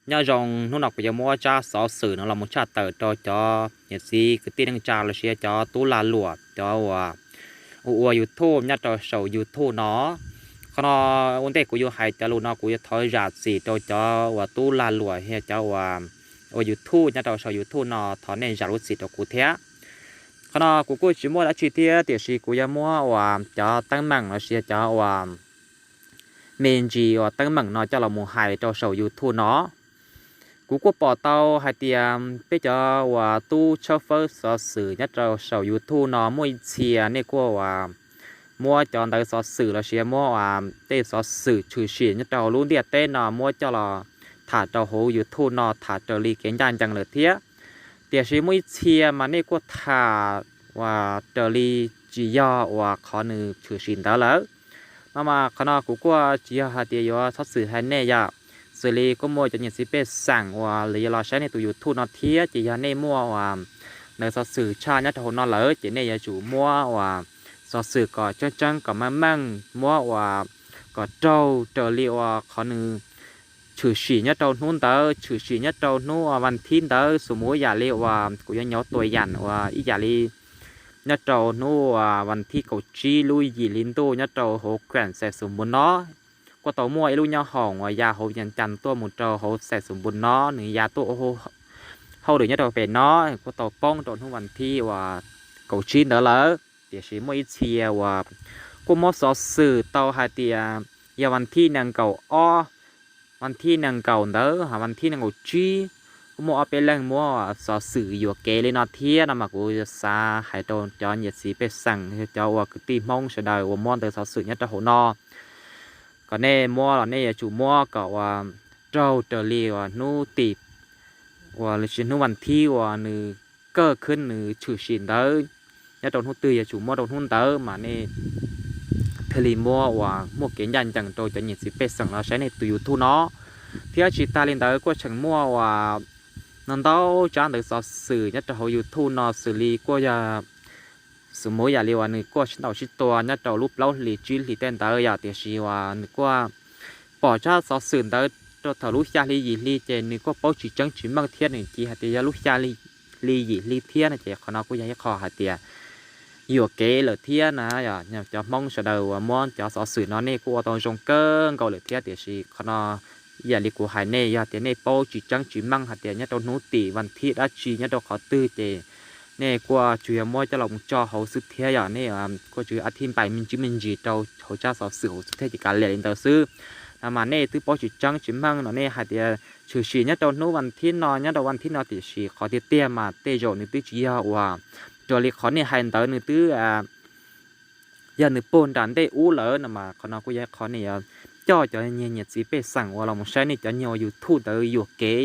Nyob zoo, hnub no kuv yuav muab tsab xov xwm no los mus tshaj tawm rau cov niam txiv kwv tij neej tsa los sis cov tub lag luam, cov uas ua ua YouTube nyob rau saum YouTube no. Qhov no, ua ntej kuv yuav hais cov lus no kuv yuav thov zam txim rau cov uas tub lag luam thiab cov uas ua YouTube nyob rau saum YouTube no, thov nej zam lub txim rau kuv thiab. Qhov no kuv kuj tsis muaj dab tsi thiab, tiam sis kuv yuav muab uas cov teeb meem los sis cov uas me ntsis uas teeb meem no coj los mus hais rau saum YouTube no. Kuv kuj pom tau hais tias peb cov uas tub tshawb fawb xov xwm nyob rau saum YouTube no muaj ib txhia nej kuj uas muab cov ntawv xov xwm los sis muab uas tej xov xwm tshwm sim nyob rau hauv lub ntiaj teb no muab coj los tham rau hauv YouTube no tham raws li kev ncaj ncees lawm thiab. Tiam sis muaj ib txhia mas nej kuj tham uas raws li tsis yog uas qhov nws tshwm sim ntawd lawm. No mas qhov no kuv kuj tsis yog hais tias yuav txhob txwm hais nej yom, xws li kuj muaj cov niam txiv pej xeem uas lawv yuav los saib nej tus YouTube no thiab, ces yog nej muaj uas ntawv xov xwm tshaj nyob rau hauv no lawm ces nej yuav tsum muab uas xov xwm kom tseeb tseeb kom meej meej, muab uas kom raug raws li uas qhov nws tshwm sim nyob rau hnub ntawd, tshwm sim nyob rau hnub uas vas thib ntawd, xus mus ib yam li uas kuv yuav nyov tua yam uas ib yam li nyob rau hnub uas vas thib kaum tsib lub yim hli ntuj nyob rau hauv kram xais xus npus no, kuj tau muaj ib lub nyoob hoom uas ya hauv yas cas tuaj mus rau hauv xais xus npus no, nws ya tuaj hauj lwm nyob rau pem no, kuj tau poob rau hnub vas thib uas kaum tsib ntawd lawm. Tiam sis muaj ib txhia uas kuj muab xov xwm tau hais tias yog vas thib nees nkaum ob, vas thib nees nkaum ntawd, vas thib nees nkaum tsib, kuj muaj ob peb leeg muab xov xwm yuam kev li no thiab no mas kuv xav hais rau cov niam txiv pej xeem, cov uas kwv tij Hmoob sawv daws uas muab ntawv xov xwm nyob rau hauv no, kom nej muab los nej yuav tsum muab kom uas raug raws li uas hnub tim uas los sis hnub vas thib uas nws kaj khwb nws tshwm sim ntawd, nyob rau hnub twg yuav tsum muab rau hnub ntawd mas nej thiaj li muab uas muaj kev ncaj ncees rau cov niam txiv pej xeem los saib nej tus YouTube no. Thiab tsis tas li ntawd kuj tseem muaj uas no ntau tsab ntawv xov xwm nyob rau hauv YouTube no xws li kuj yog xus mus yam li uas nws kuj sib ntaus sib tua nyob rau lub plaub hlis tsib hlis tej ntawd yom, tiam sis uas nws kuj pom tsab xov xwm ntawd rau thaum lub xya hli yim hli ces nws kuj paub tsis tseeb tsis meej thiab, nws cia hais tias yog lub xya hli yim hli thiab no ces qhov no kuj yog ib qho hais tias yuam kev lawm thiab na. Cov Hmoob sawv daws uas muab cov xov xwm no nej kuj ua tau zoo kawg nkaus lawm thiab, tiam sis qhov no yam li kuv hais nej, yog tias nej paub tsis tseeb tsis meej hais tias nyob rau hnub tim vas thib dab tsi nyob rau qhov twg ces nej kuj tsuas yog muab coj los mus tso hauv xwb thiab yom, nej kuj tsuas a thib npais me ntsis me ntsis rau hauv tsab xov xwm hauv xwb thiab ces kav liam li ntawd xwb. No mas nej twb paub tsis tseeb tsis meej no nej hais tias tshwm sim nyob rau hnub vas thib no nyob rau vas thib no, tiam sis qhov tiag tiag mas tej zaum nws twb tsis yog uas raws li qhov nej hais ntawd, nws twb yog nws puag nram ntej ub lawm no mas qhov no kuj yog ib qho nej yuav coj cov niag niam txiv pej xeem uas los mus saib nej cov niag ua YouTube ntawd yuam kev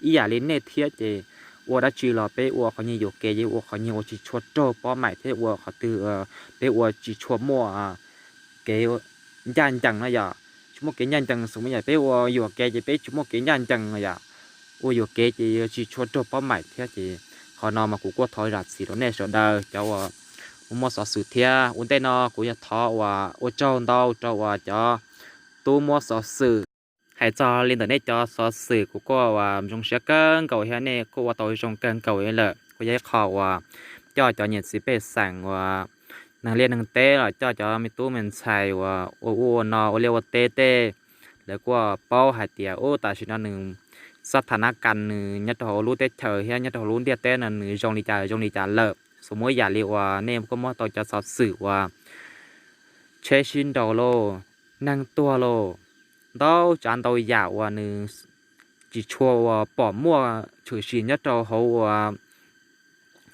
ib yam li nej thiab ces ua dab tsi los peb ua qhov niag yuam kev ces ua qhov niag ua tsis tshua raug pob maim thiab ua qhov twg peb ua tsis tshua muaj kev ncaj ncees no yom. Tsis muaj kev ncaj ncees, xus mus yam peb ua yuam kev ces peb tsis muaj kev ncaj ncees no yom. Ua yuam kev ces yuav tsis tshua raug pob maim thiab ces qhov no mas kuv kuj thov zam txim rau nej sawv daws cov uas muab xov xwm thiab. Ua ntej no kuv yog thov uas ua tsaug ntau rau uas cov tub muab xov xwm. Hais txog li ntawm nej cov xov xwm kuv kuj uas zoo siab kawg nkaus thiab, nej kuj ua tau zoo kawg nkaus li lawm. Kuj yog ib qho uas coj cov niam txiv pej xeem uas neeg liaj neeg teb los coj cov me tub me ntxhais uas ua ub ua no ua liaj ua teb tej, lawv kuj paub hais tias ub tam sim no nws xab tha nab kas nws nyob rau hauv lub teb chaws thiab nyob rau hauv lub ntiaj teb no nws zoo li cas zoo li cas lawm. Xus mus ib yam li uas nej kuj muab tau cov xov xwm uas tsheb sib nraus lauj, neeg tuag lauj, ntau tsav ntau yam uas nws tsis tshua uas pom muaj tshwm sim nyob rau hauv uas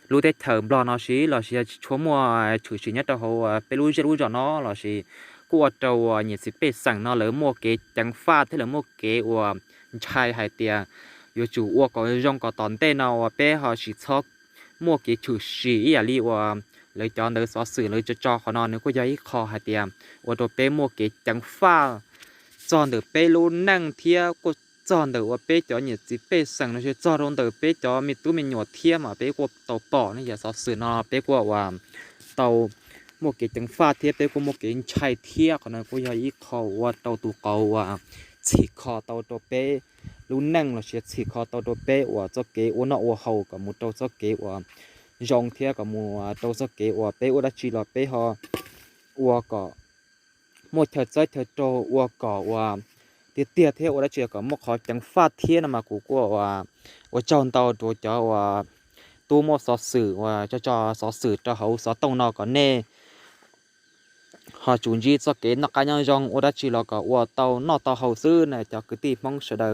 lub teb chaws Nplog no sis los sis yog tsis tshua muaj tshwm sim nyob rau hauv uas peb lub zej lub zos no los sis kuj ua rau uas niam txiv pej xeem no lawv muaj kev ceev faj thiab lawv muaj kev uas ntshai hais tias yuav tsum ua kom zoo kom tom ntej no uas peb ho tsis txhob muaj kev tshwm sim ib yam li uas lawv cov ntawv xov xwm lawv tso tso. Qhov no nws kuj yog ib qho hais tias ua rau peb muaj kev ceev faj txog ntawm peb lub neej thiab kuj txog ntawm uas peb cov niam txiv pej xeem no tsis txog rau ntawm peb cov me tub me nyuam thiab mas peb kuj tau pom ne yam xov xwm no peb kuj uas tau muaj kev ceev faj thiab peb kuj muaj kev ntshai thiab. Qhov no kuj yog ib qho ua rau tus qauv uas txhim kho tau rau peb lub neej los sis txhim kho tau rau peb uas txoj kev ua noj ua haus kom mus rau txoj kev uas zoo thiab kom mus rau txoj kev uas peb ua dab tsi los peb ho ua kom muaj chaw txawb chaw raug, ua kom uas tiag tiag thiab ua dab tsi kom muaj qhov ceev faj thiab no mas kuv kuj ua tsaug ntau rau cov uas tub muaj xov xwm uas tso tso xov xwm rau hauv xov tooj no kom nej ho tsum ntsib txoj kev noj qab nyob zoo, ua dab tsi los kom ua tau noj tau haus xwb na cov kwv tij Hmoob sawv daws.